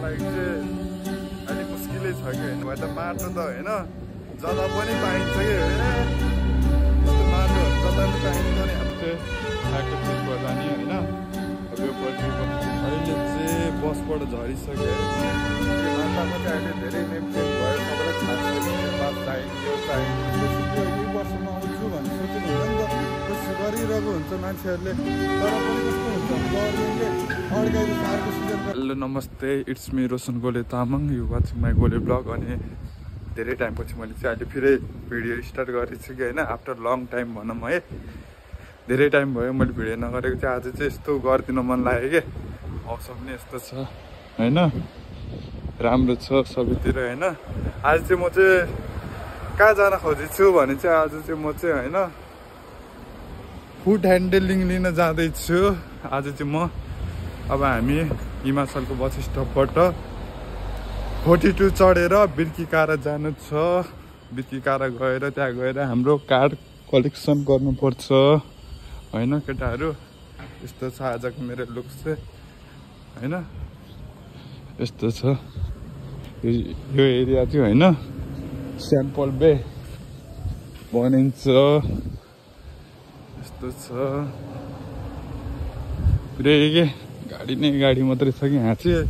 लागि चाहिँ अलिक मुस्किलै छ कि होइन भए त माटो त होइन जता पनि पाइन्छ कि यस्तो माटोहरू जता पनि पाइन्छ नि अब चाहिँ ठ्याक्कै चिजको जाने होइन अहिले चाहिँ बसबाट झरिसक्यो माटामा चाहिँ अहिले धेरै नेमसेम भयो सबैलाई थाहा छ बात चाहिने यो चाहिने यो वर्षमा आउँछु भन्ने सोचेको हुन्छ नि त त्यसो गरिरहेको हुन्छ मान्छेहरूले तर पनि कस्तो हुन्छ गभर्मेन्टले अर्को अर्को सिजन। हेलो नमस्ते, it's me Roshan Gole Tamang, you watching my Gole blog. अनि धेरै टाइमपछि मैले चाहिँ अहिले फेरि भिडियो स्टार्ट गरेको छु कि होइन आफ्टर लङ टाइम भनौँ है। धेरै टाइम भयो मैले भिडियो नगरेको चाहिँ आज चाहिँ यस्तो गरिदिन मन लाग्यो कि मौसम पनि यस्तो छ होइन, राम्रो छ सबैतिर होइन। आज चाहिँ म चाहिँ कहाँ जान खोजेछु भने चाहिँ आज चाहिँ म चाहिँ होइन फुड ह्यान्डलिङ लिन जाँदैछु। आज चाहिँ म अब हामी हिमाचलको बस स्टपबाट 42 चढेर बिर्कीकारा जानु छ। बिर्कीकारा गएर त्यहाँ गएर हाम्रो कार्ड कलेक्सन गर्नुपर्छ होइन केटाहरू। यस्तो छ आजको मेरो लुक चाहिँ होइन, यस्तो छ यो एरिया चाहिँ होइन स्याम्पल बे बनिन्छ यस्तो छ पुरै के गाडी नै गाडी मात्रै छ कि यहाँ चाहिँ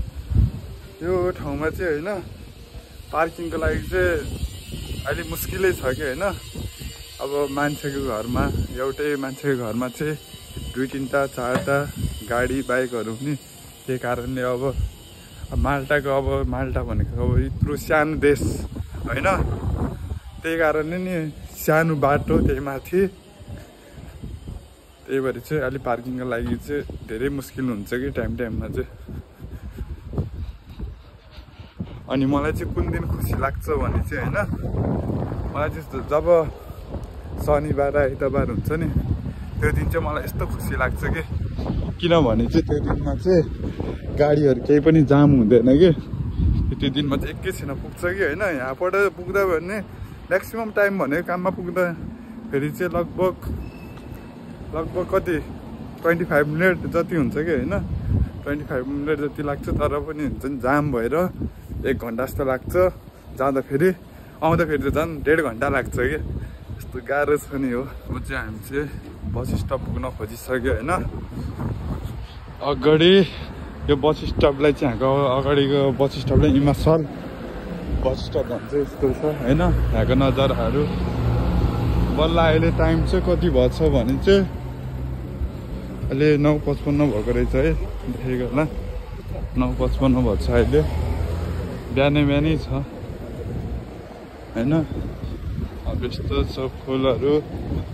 यो ठाउँमा चाहिँ होइन पार्किङको लागि चाहिँ अहिले मुस्किलै छ कि होइन। अब मान्छेको घरमा एउटै मान्छेको घरमा चाहिँ 2-3टा 4टा गाडी बाइकहरू पनि त्यही कारणले अब माल्टाको अब माल्टा भनेको अब यत्रो सानो देश होइन, त्यही कारणले नि सानो बाटो त्यही माथि, त्यही भएर चाहिँ अलि पार्किङको लागि चाहिँ धेरै मुस्किल हुन्छ कि टाइममा चाहिँ। अनि मलाई चाहिँ कुन दिन खुसी लाग्छ भने चाहिँ होइन, मलाई चाहिँ जब शनिबार आइतबार हुन्छ नि त्यो दिन चाहिँ मलाई यस्तो खुसी लाग्छ कि किनभने चाहिँ त्यो दिनमा चाहिँ गाडीहरू केही पनि जाम हुँदैन कि। त्यो दिनमा चाहिँ एकैछिन पुग्छ कि होइन। यहाँबाट पुग्दा भने म्याक्सिमम् टाइम भनेको काममा पुग्दा फेरि चाहिँ लगभग कति 25 मिनट जति हुन्छ कि होइन, 25 मिनट जति लाग्छ। तर पनि हुन्छ नि जाम भएर 1 घन्टा जस्तो लाग्छ जाँदाखेरि, आउँदाखेरि त झन् 1.5 घन्टा लाग्छ कि। यस्तो गाह्रो छ नि हो। अब चाहिँ हामी चाहिँ बस स्टप पुग्न खोजिसक्यो होइन। अगाडि यो बस स्टपलाई चाहिँ यहाँको अगाडिको बस स्टपलाई हिमाचल बस स्टप भन्छ यस्तो छ होइन। यहाँको नजाराहरू बल्ल अहिले टाइम चाहिँ कति भएछ भने चाहिँ अहिले 9:55 भएको रहेछ है, देखेको होला 9:55 भएछ अहिले। बिहानै छ होइन। अब यस्तो छ फुलहरू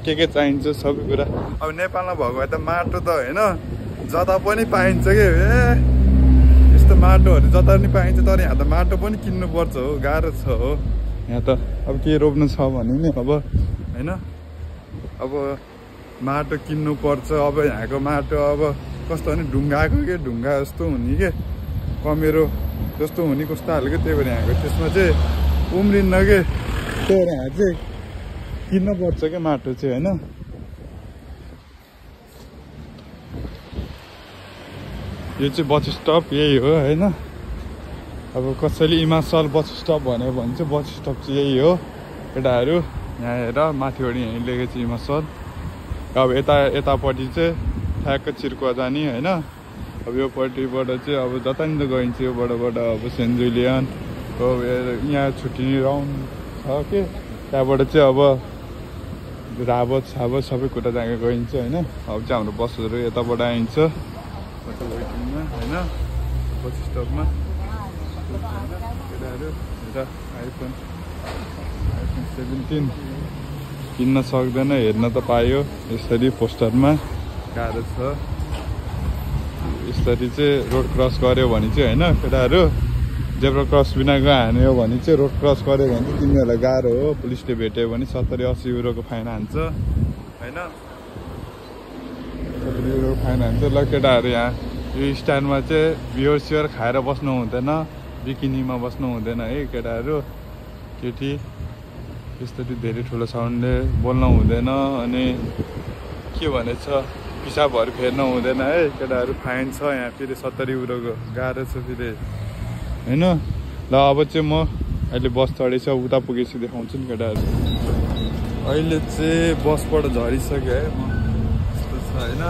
के चाहिन्छ सबै कुरा। अब नेपालमा भएको भए त माटो त होइन जता पनि पाइन्छ कि यस्तो माटोहरू जता पनि पाइन्छ। तर यहाँ त माटो पनि किन्नुपर्छ हो, गाह्रो छ हो यहाँ त। अब के रोप्नु छ भने नि अब होइन, अब माटो किन्नुपर्छ। अब यहाँको माटो अब कस्तो भने ढुङ्गाको के ढुङ्गा जस्तो हुने के कमेरो जस्तो हुने कस्तो खालको, त्यही भएर यहाँको त्यसमा चाहिँ उम्रिन्न के, त्यही भएर यहाँ चाहिँ किन्नुपर्छ क्या माटो चाहिँ होइन। यो चाहिँ बस स्टप यही हो होइन। अब कसैले हिमाचल बस स्टप भन्यो भने चाहिँ बस स्टप चाहिँ यही हो केटाहरू। यहाँ हेर माथिबाट यहीँ लेखेको छ हिमाचल। अब यतापट्टि चाहिँ ठ्याक्क चिर्कुवा जाने होइन। अब योपट्टिबाट चाहिँ अब जता नि त गइन्छ योबाट अब सेन्ट जुलियन यहाँ छुट्टिने राउन्ड छ कि त्यहाँबाट चाहिँ अब राबत सबै कुरा जहाँ गइन्छ होइन। अब चाहिँ हाम्रो बसहरू यताबाट आइन्छ वेटिङमा होइन बस स्टपमा। केटाहरू आइफोन 17 किन्न सक्दैन, हेर्न त पायो यसरी पोस्टरमा, गाह्रो छ। यसरी चाहिँ रोड क्रस गऱ्यो भने चाहिँ होइन केटाहरू, जेब्रा क्रस बिना हान्यो भने चाहिँ रोड क्रस गऱ्यो भने चाहिँ तिमीहरूलाई गाह्रो हो। पुलिसले भेट्यो भने 70-80 युरोको फाइन हान्छ होइन। 70 युरोको फाइन हान्छ। ल केटाहरू यहाँ यो स्ट्यान्डमा चाहिँ बियर खाएर बस्नु हुँदैन, बिकिनीमा बस्नु हुँदैन है केटाहरू। केटी यसरी धेरै ठुलो साउन्डले बोल्न हुँदैन। अनि के भनेछ पिसाबहरू फेर्न हुँदैन है केटाहरू, फाइन छ यहाँ फेरि 70 युरोको, गाह्रो छ फेरि हैन। ल अब चाहिँ म अहिले बस चढेछ उता पुगेपछि देखाउँछु नि केटाहरू। अहिले चाहिँ बसबाट झरिसक्यो है म, यस्तो छ हैन।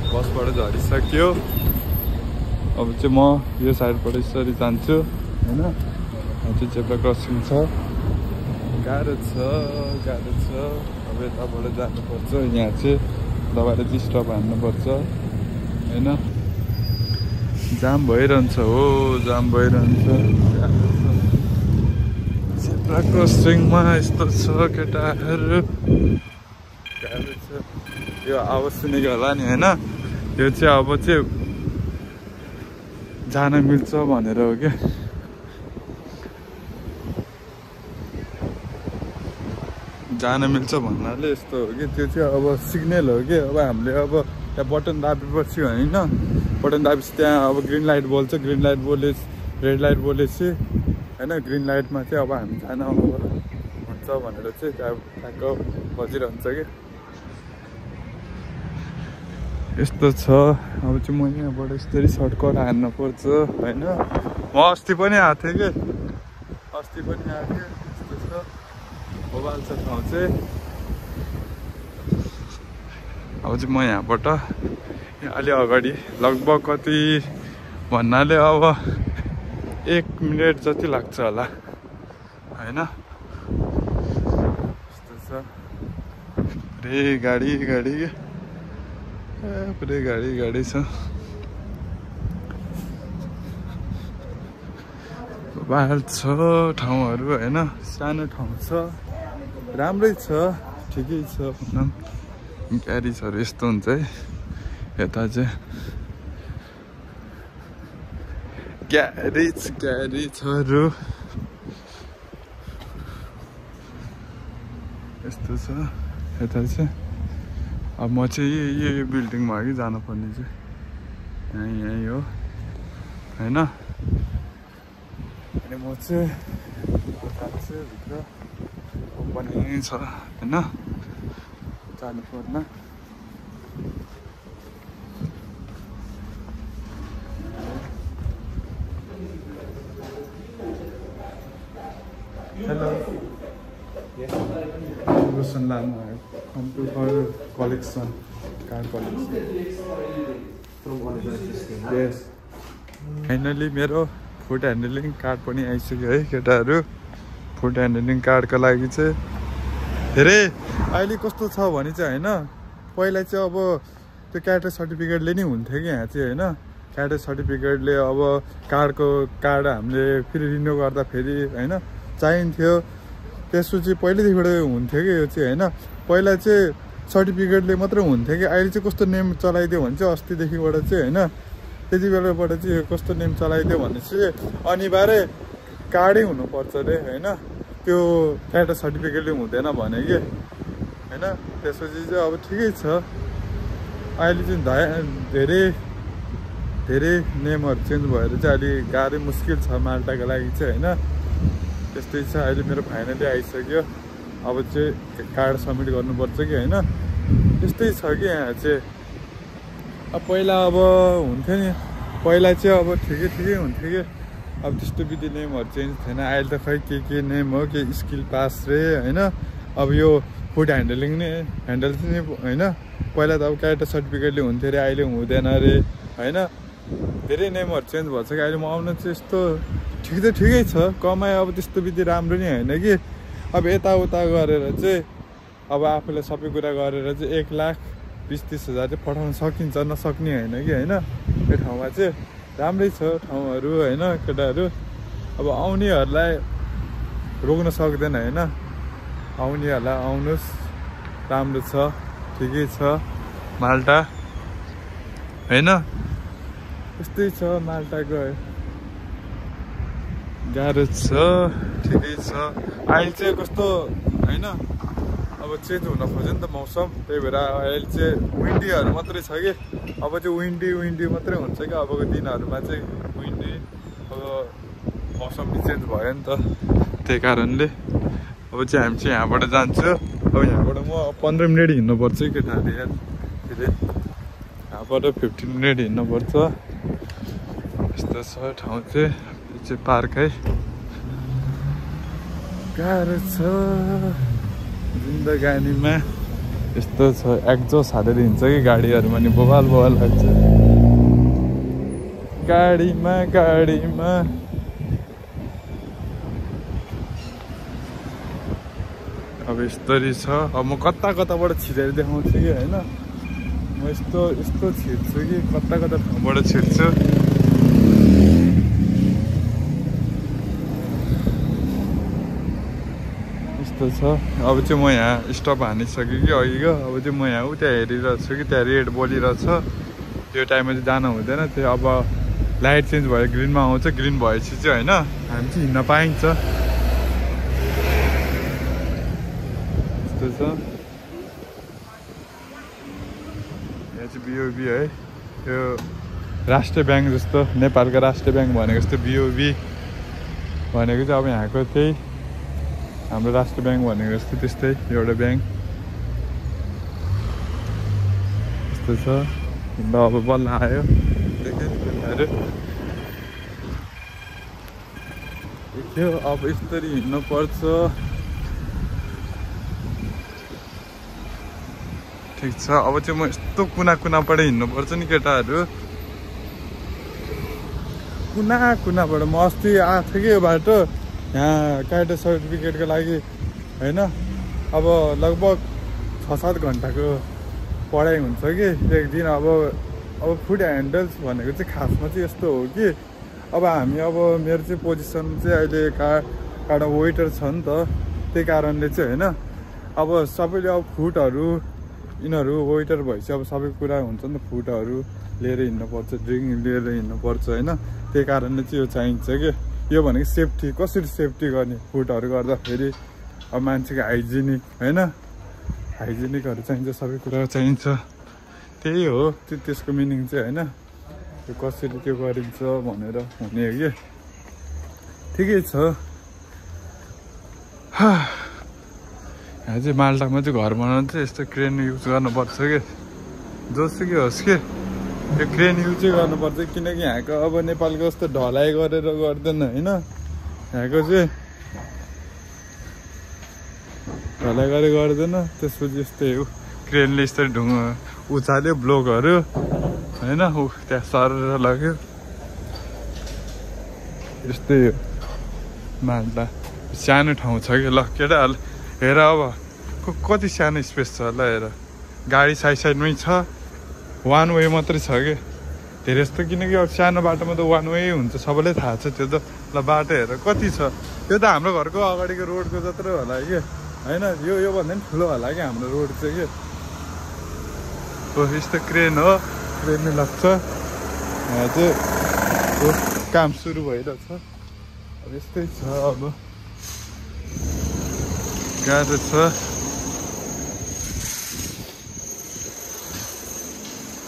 बसबाट झरिसक्यो। अब चाहिँ म यो साइडबाट यसरी जान्छु हैन। अझै जेब्रा क्रसिङ छ, गाह्रो छ। अब यताबाट जानुपर्छ। यहाँ चाहिँ दबाएर चाहिँ स्टप हान्नुपर्छ हैन। जाम भइरहन्छ हो, जाम भइरहन्छ। जेब्रा क्रसिङमा यस्तो छ केटाहरू, गाह्रो छ। यो आवाज सुनेको होला नि हैन। यो चाहिँ अब चाहिँ जान मिल्छ भनेर हो क्या। जान मिल्छ भन्नाले यस्तो हो कि त्यो चाहिँ अब सिग्नल हो कि। अब हामीले अब त्यहाँ बटन दाबेपछि होइन, बटन दाबेपछि त्यहाँ अब ग्रिन लाइट बोल्छ। ग्रिन लाइट बोले रेड लाइट बोलेपछि होइन, ग्रिन लाइटमा चाहिँ अब हामी जान हुन्छ भनेर चाहिँ त्यहाँ ठ्याक्क बजिरहन्छ कि। यस्तो छ। अब चाहिँ म यहाँबाट यस्तरी सर्टकट हान्न पर्छ होइन। म अस्ति पनि आएको थिएँ कि, यस्तो छ। मोबाइल छ ठाउँ चाहिँ। अब चाहिँ म यहाँबाट अलि अगाडि लगभग कति भन्नाले अब 1 मिनट जति लाग्छ होला होइन। यस्तो छ। पुरै गाडी पुरै गाडी छ। बाल छ ठाउँहरू होइन, सानो ठाउँ छ, राम्रै छ, ठिकै छ भनौँ। ग्यारेजहरू यस्तो हुन्छ है यता चाहिँ। ग्यारेजहरू यस्तो छ यता चाहिँ। अब म चाहिँ यो बिल्डिङमा कि जानुपर्ने चाहिँ यहीँ हो होइन। अनि म चाहिँ जान्छु भित्र, ओपनिङ छ होइन, जानु पर्ने। हेलो, रोशन लामा आयो। Computer collection, car collection. Yes, finally मेरो फुड ह्यान्डलिङ कार्ड पनि आइसक्यो है केटाहरू। फुड ह्यान्डलिङ कार्डको लागि चाहिँ धेरै अहिले कस्तो छ भने चाहिँ होइन, पहिला चाहिँ अब त्यो क्यारेक्टर सर्टिफिकेटले नै हुन्थ्यो कि यहाँ चाहिँ होइन। क्यारेक्टर सर्टिफिकेटले अब कार्ड हामीले फेरि रिन्यू गर्दा फेरि होइन चाहिन्थ्यो। त्यसपछि पहिल्यैदेखिबाट हुन्थ्यो कि यो चाहिँ होइन। पहिला चाहिँ सर्टिफिकेटले मात्रै हुन्थ्यो कि, अहिले चाहिँ कस्तो नेम चलाइदियो भने चाहिँ अस्तिदेखिबाट चाहिँ होइन, त्यति बेलाबाट चाहिँ कस्तो नेम चलाइदियो भने चाहिँ अनिवार्य कार्डै हुनुपर्छ अरे होइन। त्यो क्यारेक्टर सर्टिफिकेटले हुँदैन भने कि होइन। त्यसपछि चाहिँ अब ठिकै छ। अहिले चाहिँ धेरै नेमहरू चेन्ज भएर चाहिँ अलि गाह्रै मुस्किल छ माल्टाको लागि चाहिँ होइन। त्यस्तै छ। अहिले मेरो फाइनली आइसक्यो। अब चाहिँ कार्ड सबमिट गर्नुपर्छ कि होइन। त्यस्तै छ कि यहाँ चाहिँ। अब पहिला अब हुन्थ्यो नि, पहिला चाहिँ अब ठिकै हुन्थ्यो कि। अब त्यस्तो विधि नेमहरू चेन्ज थिएन। अहिले त खै के नेम हो, के स्किल पास रे होइन। अब यो फुड ह्यान्डल चाहिँ नि होइन। पहिला त अब क्यारेक्टर सर्टिफिकेटले हुन्थ्यो अरे, अहिले हुँदैन अरे होइन। धेरै नेमहरू चेन्ज भएछ कि। अहिले म आउनु चाहिँ यस्तो ठिकै छ। कमाइ अब त्यस्तो विधि राम्रो नि होइन कि। अब यताउता गरेर चाहिँ अब आफूले सबै कुरा गरेर चाहिँ 1,20,30,000 चाहिँ पठाउन सकिन्छ, नसक्ने होइन कि होइन। यो ठाउँमा चाहिँ राम्रै छ ठाउँहरू होइन केटाहरू। अब आउनेहरूलाई रोक्न सक्दैन होइन। आउनेहरूलाई आउनुहोस्, राम्रो छ, ठिकै छ माल्टा होइन। यस्तै छ माल्टाको, गाह्रो छ, ठिकै छ। अहिले चाहिँ कस्तो होइन, अब चेन्ज हुन खोज्यो नि त मौसम, त्यही भएर अहिले चाहिँ विन्डीहरू मात्रै छ कि। अब चाहिँ विन्डी मात्रै हुन्छ कि अबको दिनहरूमा चाहिँ विन्डी। अब मौसम नि चेन्ज भयो नि त, त्यही कारणले अब चाहिँ हामी चाहिँ यहाँबाट जान्छु। अब यहाँबाट म 15 मिनट हिँड्नुपर्छ कि केटाहरूले यार। फेरि यहाँबाट 15 मिनट हिँड्नुपर्छ। यस्तो छ ठाउँ चाहिँ। चाहिँ पार्क है। गाह्रो छ जिन्दगानीमा, यस्तो छ एक्जोस हालेर हिँड्छ कि गाडीहरूमा नि बोबाल बोबाल लाग्छ गाडीमा गाडीमा। अब यस्तरी छ। अब म कता कताबाट छिरेर देखाउँछु कि होइन, म यस्तो छिर्छु कि कता ठाउँबाट छिर्छु। यस्तो छ। अब चाहिँ म यहाँ स्टप हानिसकेँ कि अघिको, अब चाहिँ म यहाँ उता हेरिरहेको छु कि त्यहाँ रेड बोलिरहेको छ। त्यो टाइममा चाहिँ जानु हुँदैन, त्यो अब लाइट चेन्ज भयो ग्रिनमा आउँछ, ग्रिन भएपछि चाहिँ होइन हामी चाहिँ हिँड्न पाइन्छ। यस्तो छ। यहाँ चाहिँ बिओबी है, यो राष्ट्रिय ब्याङ्क जस्तो, नेपालको राष्ट्रिय ब्याङ्क भनेको जस्तो बिओबी भनेको चाहिँ अब यहाँको त्यही हाम्रो राष्ट्रिय ब्याङ्क भनेको जस्तो त्यस्तै एउटा ब्याङ्क। यस्तो छ। ल अब बल्ल आयो देख्यो। अब यसरी हिँड्नु पर्छ। ठिक छ। अब चाहिँ म यस्तो कुनाबाट हिँड्नुपर्छ नि केटाहरू, कुनाबाट। म अस्ति आएको थिएँ कि यो बाटो यहाँ क्याडेट सर्टिफिकेटको लागि होइन। अब लगभग 6-7 घन्टाको पढाइ हुन्छ कि एक दिन। अब फुड ह्यान्डल्स भनेको चाहिँ खासमा चाहिँ यस्तो हो कि अब हामी अब मेरो चाहिँ पोजिसन चाहिँ अहिले एउटा वेटर छ नि त, त्यही कारणले चाहिँ होइन अब सबैले अब फुडहरू यिनीहरू वेटर भएपछि अब सबै कुरा हुन्छ नि त, फुडहरू लिएर हिँड्नुपर्छ, ड्रिङ्क लिएर हिँड्नुपर्छ होइन। त्यही कारणले चाहिँ यो चाहिन्छ कि यो भनेको सेफ्टी, कसरी सेफ्टी गर्ने फुडहरू गर्दाखेरि। अब मान्छेको हाइजेनिक होइन, हाइजेनिकहरू चाहिन्छ, सबै कुरा चाहिन्छ। त्यही हो त्यसको मिनिङ चाहिँ होइन, त्यो कसरी त्यो गरिन्छ भनेर हुने हो कि। ठिकै छ। यहाँ चाहिँ माल्टामा चाहिँ घर बनाउनु चाहिँ यस्तो क्रेन युज गर्नुपर्छ कि, जोसुकै होस् कि यो क्रेन युजै गर्नुपर्छ। किनकि यहाँको अब नेपालको जस्तो ढलाइ गरेर गर्दैन होइन, यहाँको चाहिँ ढलाइ गरेर गर्दैन। त्यसपछि यस्तै हो, क्रेनले यस्तै उचाल्यो ब्लकहरू होइन, त्यहाँ सरेर लग्यो। यस्तै हो माल्टा। सानो ठाउँ छ कि। ल केटाहरू हेर अब कति सानो स्पेस छ ल हेर, गाडी साइडमै छ, वान वे मात्रै छ कि धेरै जस्तो। किनकि अब सानो बाटोमा त वान वे हुन्छ, सबैलाई थाहा छ त्यो त। ल बाटो हेर कति छ, त्यो त हाम्रो घरको अगाडिको रोडको जत्रो होला कि होइन, यो भन्दा पनि ठुलो होला कि हाम्रो रोड चाहिँ कि। हो यस्तो क्रेन हो, क्रेनले लाग्छ। यहाँ चाहिँ काम सुरु भइरहेछ। अब यस्तै छ। अब गाह्रो छ।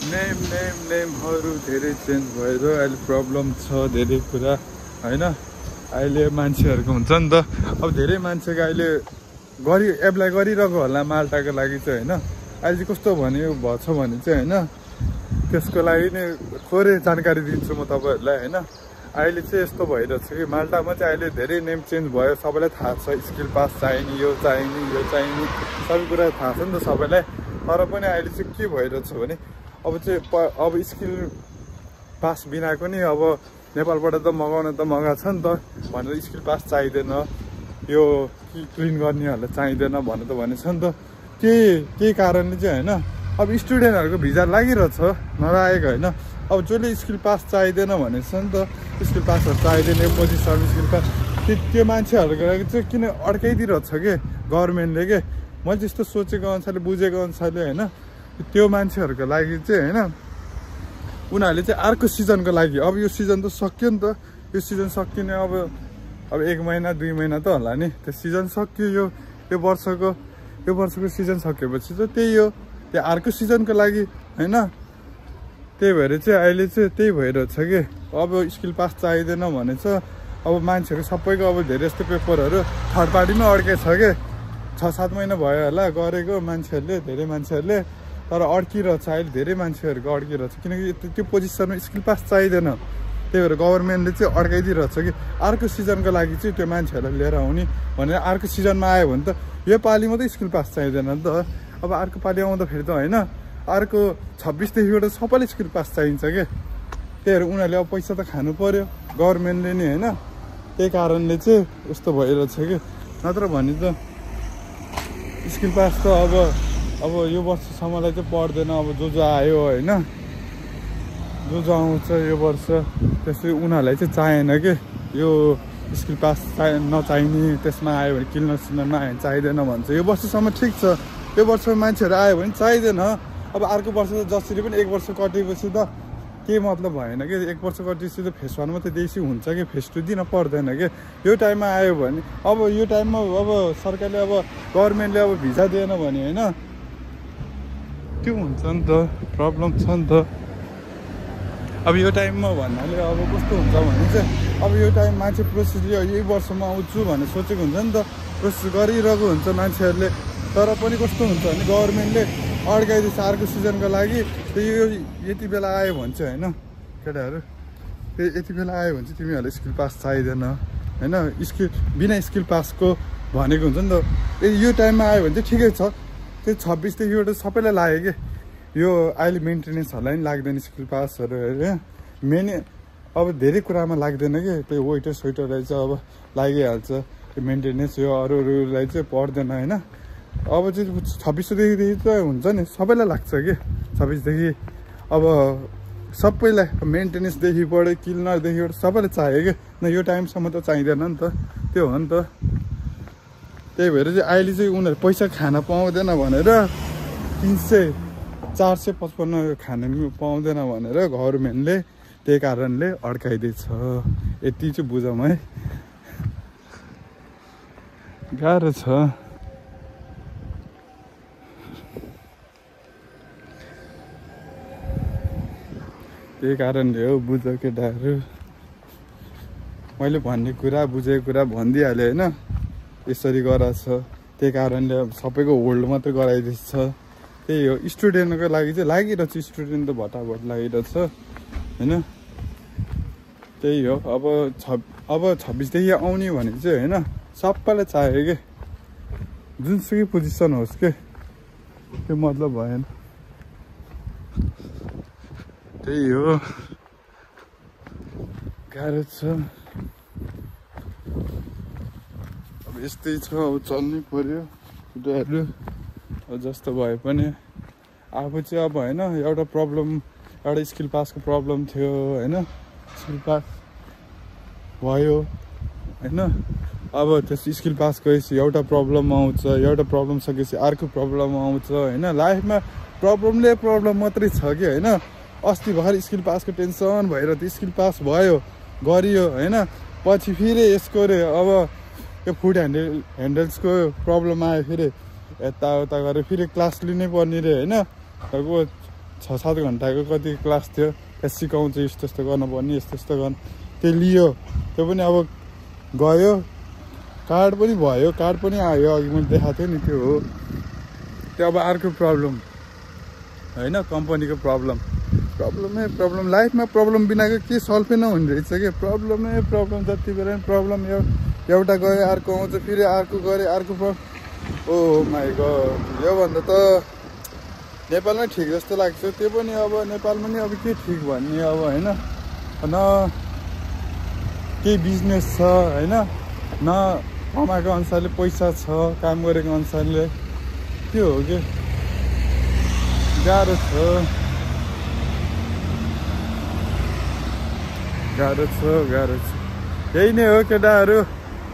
नेमहरू धेरै चेन्ज भएर अहिले प्रब्लम छ धेरै कुरा होइन। अहिले मान्छेहरूको हुन्छ नि त, अब धेरै मान्छेको अहिले एप्लाई गरिरहेको होला माल्टाको लागि चाहिँ होइन। अहिले चाहिँ कस्तो भएछ भने चाहिँ होइन, त्यसको लागि नै थोरै जानकारी दिन्छु म तपाईँहरूलाई होइन। अहिले चाहिँ यस्तो भइरहेछ कि माल्टामा चाहिँ अहिले धेरै नेम चेन्ज भयो, सबैलाई थाहा छ। स्किल पास चाहिने, यो चाहिने सबै कुरा थाहा छ नि त सबैलाई। तर पनि अहिले चाहिँ के भइरहेछ भने अब चाहिँ अब स्किल पास बिनाको नि अब नेपालबाट त मगाउन त मगाएको छ नि त भनेर स्किल पास चाहिँदैन, यो क्लिन गर्नेहरूलाई चाहिँदैन भनेर त भनेको छ नि त। त्यही कारणले चाहिँ होइन अब स्टुडेन्टहरूको भिजा लागिरहेछ, नलागेको होइन। अब जसले स्किल पास चाहिँदैन भनेको छ नि त, स्किल पासहरू चाहिँदैन, पोजिसन स्किल पास त्यो मान्छेहरूको लागि चाहिँ किन अड्काइदिरहेछ कि गभर्मेन्टले के। मैले त्यस्तो सोचेको अनुसारले बुझेको अनुसारले होइन, त्यो मान्छेहरूको लागि चाहिँ होइन उनीहरूले चाहिँ अर्को सिजनको लागि, अब यो सिजन त सक्यो नि त, यो सिजन सकिने अब 1 महिना 2 महिना त होला नि, त्यो सिजन सक्यो। यो वर्षको सिजन सकेपछि त त्यही हो, त्यो अर्को सिजनको लागि होइन। त्यही भएर चाहिँ अहिले चाहिँ त्यही भइरहेछ कि अब स्किल पास चाहिँदैन भनेछ। अब मान्छेहरू सबैको अब धेरै जस्तो पेपरहरू थर्ड पार्टीमा अड्केछ कि 6-7 महिना भयो होला गरेको मान्छेहरूले, धेरै मान्छेहरूले। तर अड्किरहेछ अहिले, धेरै मान्छेहरूको अड्किरहेछ किनकि त्यो पोजिसनमा स्किल पास चाहिँदैन त्यही भएर गभर्मेन्टले चाहिँ अड्काइदिइरहेछ कि अर्को सिजनको लागि चाहिँ त्यो मान्छेहरूलाई लिएर आउने भनेर अर्को सिजनमा आयो भने त यो पालि मात्रै स्कुल पास चाहिँदैन नि त अब अर्को पालि आउँदाखेरि त होइन अर्को 26देखिबाट सबैले स्कुल पास चाहिन्छ क्या त्यही भएर उनीहरूले अब पैसा त खानु पर्यो गभर्मेन्टले नि होइन त्यही कारणले चाहिँ उस्तो भइरहेछ कि नत्र भने त स्कुल पास त अब यो वर्षसम्मलाई चाहिँ पर्दैन अब जो आयो होइन जो आउँछ यो वर्ष त्यसै उनीहरूलाई चाहिँ चाहेन कि यो स्कुल पास नचाहिने त्यसमा आयो भने किल्न सिल्नमा आयो भने चाहिँदैन भन्छ यो वर्षसम्म ठिक छ यो वर्ष मान्छेहरू आयो भने चाहिँदैन अब अर्को वर्ष त जसरी पनि 1 वर्ष कटेपछि त के मतलब भएन कि 1 वर्ष कटेपछि त फेस 1 मात्रै देशी हुन्छ कि फेस 2 दिन पर्दैन कि यो टाइममा आयो भने अब यो टाइममा अब सरकारले अब गभर्मेन्टले अब भिजा दिएन भने होइन त्यो हुन्छ नि त प्रब्लम छ नि त अब यो टाइममा भन्नाले अब कस्तो हुन्छ भने चाहिँ अब यो टाइम मान्छे प्रोसेस यही वर्षमा आउँछु भनेर सोचेको हुन्छ नि त प्रोसेस गरिरहेको हुन्छ मान्छेहरूले तर पनि कस्तो हुन्छ भने गभर्मेन्टले अड्काइदिन्छ अर्को सिजनको लागि यो यति बेला आयो भने चाहिँ होइन केटाहरू यति बेला आयो भने चाहिँ तिमीहरूलाई स्कुल पास चाहिँदैन होइन स्कुल बिना स्कुल पासको भनेको हुन्छ नि त यो टाइममा आयो भने चाहिँ ठिकै छ त्यो 26देखिबाट सबैलाई लाग्यो कि यो अहिले मेन्टेनेन्सहरूलाई पनि लाग्दैन स्कुल पासहरू होइन मेन अब धेरै कुरामा लाग्दैन कि त्यो वेटर स्वेटरलाई चाहिँ अब लागिहाल्छ त्यो मेन्टेनेन्स यो अरूलाई चाहिँ पर्दैन होइन अब चाहिँ 26देखि त हुन्छ नि सबैलाई लाग्छ कि 26देखि अब सबैलाई मेन्टेनेन्सदेखिबाट किल्नरदेखिबाट सबैलाई चाहियो कि न यो टाइमसम्म त चाहिँदैन नि त त्यो हो नि त त्यही भएर चाहिँ अहिले चाहिँ उनीहरू पैसा खान पाउँदैन भनेर 455 खान पाउँदैन भनेर गभर्मेन्टले त्यही कारणले अड्काइदिएछ यति चाहिँ बुझौँ है गाह्रो छ त्यही कारणले हो बुझ केटाहरू मैले भन्ने कुरा बुझेको कुरा भनिदिइहालेँ होइन यसरी गराछ त्यही कारणले सबैको होल्ड मात्रै गराइदिएछ त्यही हो स्टुडेन्टको लागि चाहिँ लागिरहेछ स्टुडेन्ट त भटाभट लागिरहेछ होइन त्यही हो अब 26देखि आउने भने चाहिँ होइन सबैलाई चाहियो कि जुनसुकै पोजिसन होस् के त्यो मतलब भएन त्यही हो गाह्रो छ अब यस्तै छ अब चल्नै पर्यो कुराहरू जस्तो भए पनि आफू चाहिँ अब होइन एउटा स्किल पासको प्रब्लम थियो होइन स्किल पास भयो होइन अब त्यस स्किल पास गएपछि एउटा प्रब्लम आउँछ एउटा प्रब्लम सकेपछि अर्को प्रब्लम आउँछ होइन लाइफमा प्रब्लम मात्रै छ कि होइन अस्ति भर्खर स्किल पासको टेन्सन भएर त स्किल पास भयो गरियो होइन पछि फेरि यसको रे अब यो फुड ह्यान्डल्सको प्रब्लम आयो फेरि यताउता गरेर फेरि क्लास लिनै पर्ने रे होइन अब 6-7 घन्टाको कति क्लास थियो त्यहाँ सिकाउँछ यस्तो यस्तो गर्नुपर्ने यस्तो गर्नु त्यो लियो त्यो पनि अब गयो कार्ड पनि भयो कार्ड पनि आयो अघि मैले देखाएको थिएँ नि त्यो हो त्यो अब अर्को प्रब्लम होइन कम्पनीको प्रब्लम लाइफमा प्रब्लम बिनाको के सल्भै नहुने रहेछ कि प्रब्लम जति बेला प्रब्लम एउटा गयो अर्को आउँछ फेरि अर्को गऱ्यो अर्को ओ माई गड योभन्दा त नेपालमै ठिक जस्तो लाग्छ त्यो पनि अब नेपालमा नि अब के ठिक भन्ने अब होइन न केही बिजनेस छ होइन न कमाएको अनुसारले पैसा छ काम गरेको अनुसारले त्यो हो कि गाह्रो छ यही नै हो केटाहरू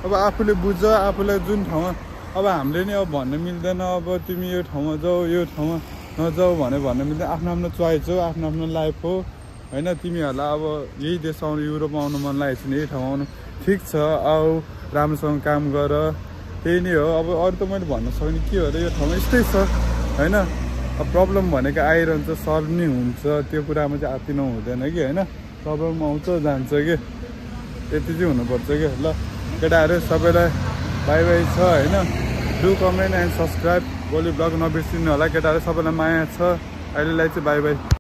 अब आफूले बुझ्छ आफूलाई जुन ठाउँमा अब हामीले नि अब भन्न मिल्दैन अब तिमी यो ठाउँमा जाऊ यो ठाउँमा नजाऊ भनेर भन्न मिल्दैन आफ्नो चोइस हो आफ्नो लाइफ हो होइन तिमीहरूलाई अब यही देश आउनु युरोप आउनु मन लागेको छ भने यही ठाउँ आउनु ठिक छ आऊ राम्रोसँग काम गर त्यही नै हो अब अरू त मैले भन्न सक्ने के हो र यो ठाउँमा यस्तै छ होइन अब प्रब्लम भनेको आइरहन्छ सल्भ नै हुन्छ त्यो कुरामा चाहिँ आत्ति नहुँदैन कि होइन प्रब्लम आउँछ जान्छ कि यति चाहिँ हुनुपर्छ कि ल केटाहरू सबैलाई बाई छ होइन डु कमेन्ट एन्ड सब्सक्राइब भोलि ब्लग नबिर्सिनु होला केटाहरू सबैलाई माया छ अहिलेलाई चाहिँ बाई